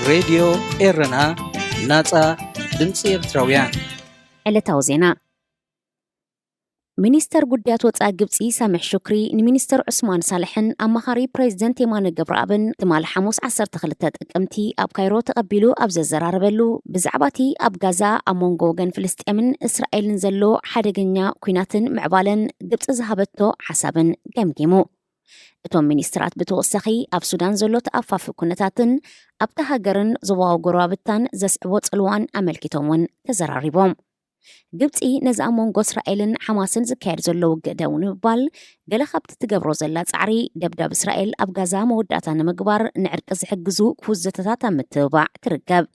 ሬድዮ ኤረና፣ ናጻ ድምጺ ኤርትራውያን። ዕለታዊ ዜና። ሚኒስተር ጉዳያት ወጻኢ ግብጺ ሳምሕ ሹክሪ ንሚኒስተር ዑስማን ሳልሕን ኣማኻሪ ፕሬዚደንት የማነ ገብረኣብን ትማሊ ሓሙስ ዓሰርተ ክልተ ጥቅምቲ ኣብ ካይሮ ተቐቢሉ ኣብ ዘዘራረበሉ፣ ብዛዕባ እቲ ኣብ ጋዛ ኣብ መንጎ ወገን ፍልስጤምን እስራኤልን ዘሎ ሓደገኛ ኲናትን ምዕባለን ግብጺ ዝሃበቶ ሓሳብን ገምጊሙ። እቶም ሚኒስትራት ብተወሳኺ ኣብ ሱዳን ዘሎ ተኣፋፊ ኩነታትን ኣብታ ሃገርን ዞባዊ ጎረባብታን ዘስዕቦ ጽልዋን ኣመልኪቶም እውን ተዘራሪቦም። ግብጺ ነዚ ኣብ መንጎ እስራኤልን ሓማስን ዝካየድ ዘሎ ውግእ ደው ንምባል ገለ ካብቲ ትገብሮ ዘላ ጻዕሪ፣ ደብዳብ እስራኤል ኣብ ጋዛ መወዳእታ ንምግባር ንዕርቂ ዝሕግዙ ክፉት ዘተታት ኣብ ምትብባዕ ትርከብ።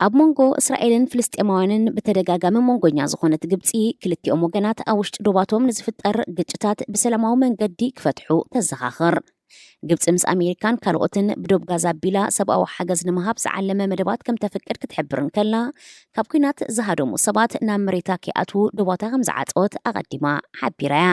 ኣብ መንጎ እስራኤልን ፍልስጤማውያንን ብተደጋጋሚ መንጎኛ ዝኾነት ግብጺ፣ ክልቲኦም ወገናት ኣብ ውሽጢ ዶባቶም ንዝፍጠር ግጭታት ብሰላማዊ መንገዲ ክፈትሑ ተዘኻኽር። ግብጺ ምስ ኣሜሪካን ካልኦትን ብዶብ ጋዛ ኣቢላ ሰብኣዊ ሓገዝ ንምሃብ ዝዓለመ መደባት ከም ተፍቅድ ክትሕብር እንከላ፣ ካብ ኲናት ዝሃደሙ ሰባት ናብ መሬታ ከይኣትዉ ዶባታ ከም ዝዓጸወት ኣቐዲማ ሓቢራ እያ።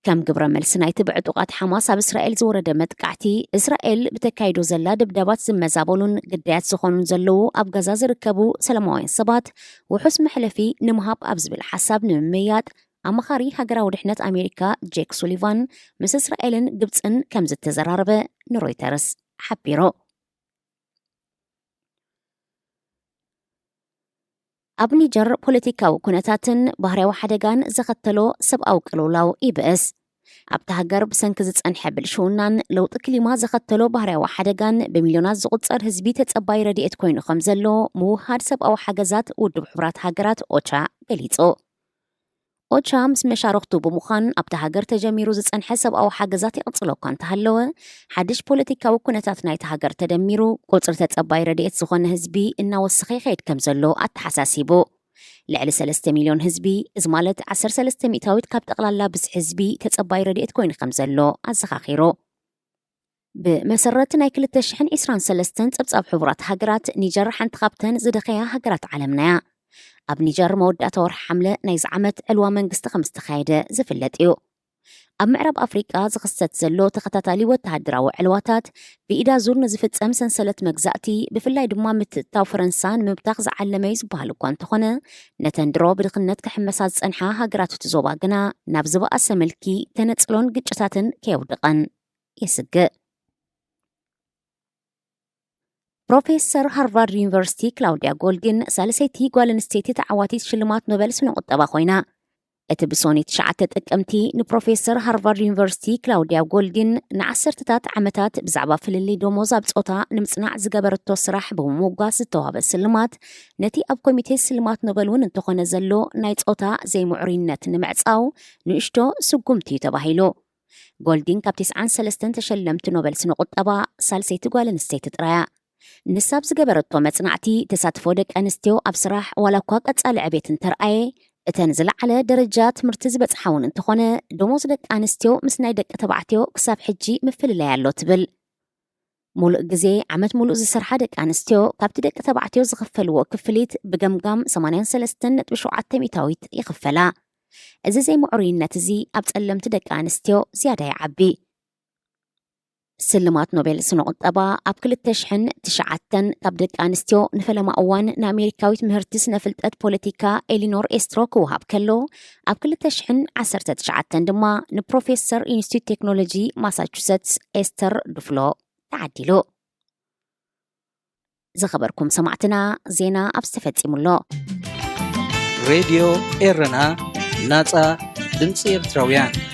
ከም ግብረ መልሲ ናይቲ ብዕጡቓት ሓማስ ኣብ እስራኤል ዝወረደ መጥቃዕቲ፣ እስራኤል ብተካይዶ ዘላ ድብደባት ዝመዛበሉን ግዳያት ዝኾኑን ዘለዉ ኣብ ጋዛ ዝርከቡ ሰላማውያን ሰባት ውሑስ መሕለፊ ንምሃብ ኣብ ዝብል ሓሳብ ንምምይያጥ፣ ኣማኻሪ ሃገራዊ ድሕነት ኣሜሪካ ጄክ ሱሊቫን ምስ እስራኤልን ግብጽን ከም ዝተዘራረበ ንሮይተርስ ሓቢሩ። ኣብ ኒጀር ፖለቲካዊ ኩነታትን ባህርያዊ ሓደጋን ዘኸተሎ ሰብኣዊ ቅልውላው ይብእስ። ኣብታ ሃገር ብሰንኪ ዝጸንሐ ብልሽውናን ለውጢ ክሊማ ዘኸተሎ ባህርያዊ ሓደጋን ብሚልዮናት ዝቑጸር ህዝቢ ተጸባይ ረድኤት ኮይኑ ከም ዘሎ ምውሃድ ሰብኣዊ ሓገዛት ውድብ ሕቡራት ሃገራት ኦቻ ገሊጹ። ኦቻ ምስ መሻርኽቱ ብምዃን ኣብታ ሃገር ተጀሚሩ ዝጸንሐ ሰብኣዊ ሓገዛት ይቕጽሎ እኳ እንተሃለወ፣ ሓድሽ ፖለቲካዊ ኩነታት ናይቲ ሃገር ተደሚሩ ቁጽሪ ተጸባይ ረድኤት ዝኾነ ህዝቢ እናወሰኸ ይኸይድ ከም ዘሎ ኣተሓሳሲቡ። ልዕሊ ሰለስተ ሚልዮን ህዝቢ፣ እዚ ማለት ዓሰርተ ሰለስተ ሚእታዊት ካብ ጠቕላላ ብዝሒ ህዝቢ ተጸባይ ረድኤት ኮይኑ ከም ዘሎ ኣዘኻኺሩ። ብመሰረት ናይ ክልተ ሽሕን ዕስራን ሰለስተን ጸብጻብ ሕቡራት ሃገራት፣ ኒጀር ሓንቲ ካብተን ዝደኸያ ሃገራት ዓለምና እያ። ኣብ ኒጀር መወዳእታ ወርሒ ሓምለ ናይዚ ዓመት ዕልዋ መንግስቲ ከም ዝተኻየደ ዝፍለጥ እዩ። ኣብ ምዕራብ ኣፍሪቃ ዝኽሰት ዘሎ ተኸታታሊ ወተሃደራዊ ዕልዋታት ብኢዳ ዙር ንዝፍጸም ሰንሰለት መግዛእቲ፣ ብፍላይ ድማ ምትእትታው ፈረንሳ ንምብታኽ ዝዓለመ እዩ ዝበሃል እኳ እንተኾነ፣ ነተን ድሮ ብድኽነት ክሕመሳ ዝጸንሓ ሃገራት እቲ ዞባ ግና ናብ ዝበኣሰ ምልኪ፣ ተነጽሎን ግጭታትን ከየውድቐን የስግእ። ፕሮፌሰር ሃርቫርድ ዩኒቨርሲቲ ክላውዲያ ጎልዲን ሳልሰይቲ ጓል ኣንስተይቲ ተዓዋቲት ሽልማት ኖበል ስነ ቁጠባ ኮይና። እቲ ብሶኒ ትሽዓተ ጥቅምቲ ንፕሮፌሰር ሃርቫርድ ዩኒቨርሲቲ ክላውዲያ ጎልዲን ንዓሰርተታት ዓመታት ብዛዕባ ፍልልይ ደሞዝ ኣብ ጾታ ንምጽናዕ ዝገበረቶ ስራሕ ብምምጓስ ዝተዋህበ ስልማት፣ ነቲ ኣብ ኮሚቴ ስልማት ኖበል እውን እንተኾነ ዘሎ ናይ ጾታ ዘይምዕሩይነት ንምዕጻው ንእሽቶ ስጉምቲ እዩ ተባሂሉ። ጎልዲን ካብ ተስዓን ሰለስተን ተሸለምቲ ኖበል ስነ ቁጠባ ሳልሰይቲ ጓል ኣንስተይቲ ጥራያ። ንሳ ኣብ ዝገበረቶ መጽናዕቲ፣ ተሳትፎ ደቂ ኣንስትዮ ኣብ ስራሕ ዋላ እኳ ቀጻሊ ዕቤት እንተርኣየ፣ እተን ዝለዓለ ደረጃ ትምህርቲ ዝበጽሓ እውን እንተኾነ፣ ደሞዝ ደቂ ኣንስትዮ ምስ ናይ ደቂ ተባዕትዮ ክሳብ ሕጂ ምፍልላይ ኣሎ ትብል። ሙሉእ ግዜ ዓመት ሙሉእ ዝሰርሓ ደቂ ኣንስትዮ ካብቲ ደቂ ተባዕትዮ ዝኽፈልዎ ክፍሊት ብገምጋም ሰማንያን ሰለስተን ነጥቢ ሸውዓተ ሚእታዊት ይኽፈላ። እዚ ዘይምዕሩይነት እዚ ኣብ ጸለምቲ ደቂ ኣንስትዮ ዝያዳ ይዓቢ። ስልማት ኖቤል ስነ ቁጠባ ኣብ ክልተ ሽሕን ትሽዓተን ካብ ደቂ ኣንስትዮ ንፈለማ እዋን ንኣሜሪካዊት ምህርቲ ስነ ፍልጠት ፖለቲካ ኤሊኖር ኤስትሮ ክወሃብ ከሎ፣ ኣብ ክልተ ሽሕን ዓሰርተ ትሽዓተን ድማ ንፕሮፌሰር ኢንስቲትዩት ቴክኖሎጂ ማሳቹሰትስ ኤስተር ዱፍሎ ተዓዲሉ። ዝኸበርኩም ሰማዕትና፣ ዜና ኣብ ዝተፈጺሙ ኣሎ። ሬድዮ ኤረና፣ ናጻ ድምጺ ኤርትራውያን።